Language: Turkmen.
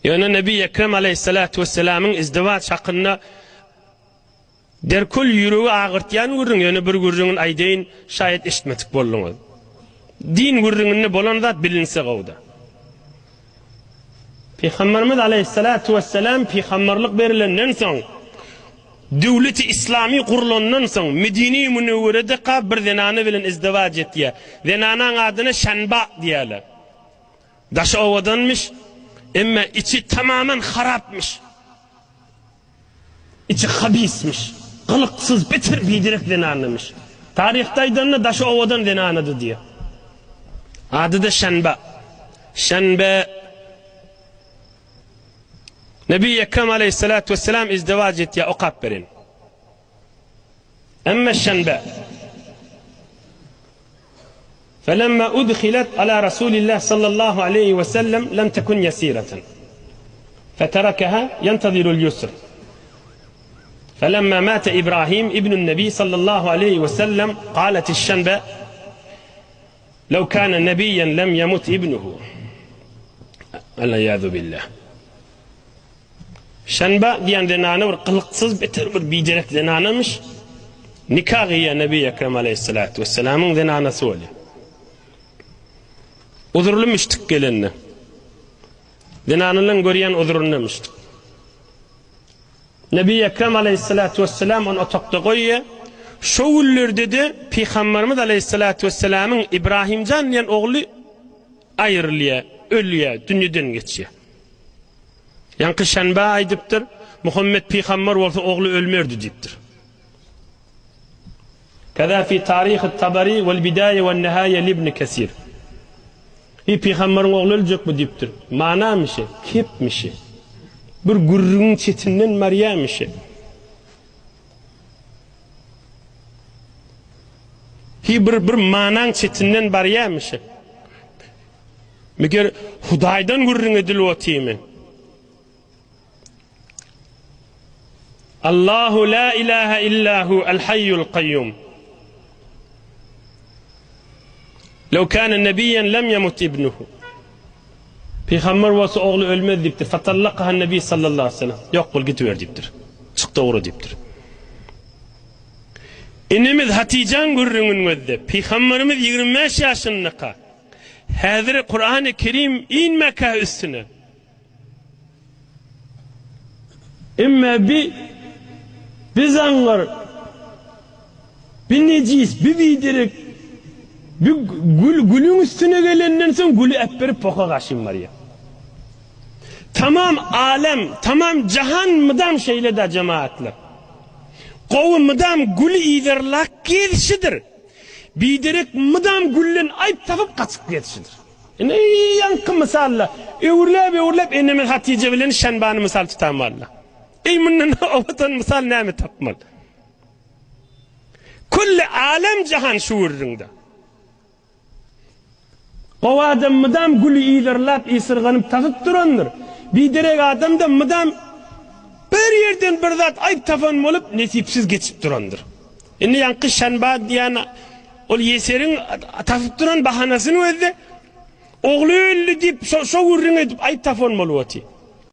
Ýöne Nebi Ekrem aleýhissalatu wessalamyň izdiwaç hakynda derkul ýüregi agyrtýan gürrüň, ýöne bir gürrüňini aýdaýyn, şaýat eşitmedik bolduňyz. Din gürrüňinde bolan zat bilinse gowuda. Pygamberimiz aleýhissalatu wessalam pygamberlik berilenden soň, döwleti islamy gurlandan soň Medine-i Münewweredeka bir zenana bilen izdiwaç etýär. Zenanaň adyna Şenba diýýärler. Daşy owadanmyş, emma içi tamaman harapmyş. Içi habismiş. Gylyksyz, beter biderek zenanamyş. Taryhda aýdanda daşy owadan zenanady diýýär. Ady-da Şenbe. Şenbe Nebi Ekrem aleýhissalatu wesselam izdiwaç etýär, okap berin. Emme şenbe. Felemma udhilet ala Rasulillah sallallahu aleýhi we sellem lem tekun ýesireten. Feterekeha ýentazirul ýusr. Felemma mate Ibrahim ibnun Nebi sallallahu aleýhi we sellem kaleteş şenbe Lew kâne nebiyyen lem yemut ibnuhu. Vel-iýâzu billah. Şenba diýen zenana bir gylyksyz beter bir biderek zenanamyş. Nika gyýýar Nebi Ekrem aleýhissalatu wessalamyň zenanasy bolýar. Uzurly müşdik gelende. Zenanalaryň görýän uzurynda müşdik. Nebi Ekrem aleýhissalatu wessalam ony otagda goýýar. Şo günlerde-de Pygamberimiz aleýhissalatu wessalamyň Ibrahimjan diýen ogly aýrylýar, ölýär, dünýeden geçýär. Ýaňky Şenba aýdypdyr, Muhammet pygamber bolsa ogly ölmerdi diýipdir. Kaza fi taryhy Tabari wal bidaýa wan nihaýa li ibn Kesir. Eý pygamberiň ogly öljekmi diýipdir. Manamyşy, kepmişi. Bir gürrüňiň çetinden barýamyşy. Hi bir bir manaň çetinden barýamyşy. Meger Hudaýdan gürrüň edilip otymy? Allahu la ilaha illa hu el hayyul kayyum. Lew kana nabiyyan lem yamut ibnuhu. Pygamber bolsa ogly ölmez diýipdir. Fatallakaha nabi sallallahu aleyhi ve sellem. Ýok bol gidiber diýipdir. Çyk dogry diýipdir. Inimiz Hatijaň gürrüňini gözle. Pygamberimiz 25 ýaşyndaka Häzir Kurany Kerim inmekä üstüne. Emme bi bi zaňňar, bi nejis, bi biderek, bi gül gülüň üstüne gelenden soň güli äpberip poha gaşyn barýar. Tamam alem, tamam jahan mydam şeýle-dä jemagatlar. Gowy mydam güli yzarlap gezişidir. Biderek mydam gülden aýp tapyp gaçyp gezişidir. Ine ýaňky mysalla öwrüläp-öwrüläp enemiz Hatyja bilen Şenbany mysal tutan walla. Eý mundan owadan mysal näme tapmaly. Külli alem jahan şu gürrüňde. Gowy adam mydam güli yzarlap, ysyrganyp tapyp durandyr. Biderek adam-da mydam bir ýerden bir zat aýp tapan bolup, nesipsiz geçip durandyr. Indi ýaňky Şenba diýen ol ýeseriň tapyp duran bahanasyny gözle, ogly öldi diýip, şo, şo gürrüň edip aýp tapan bolup otyr.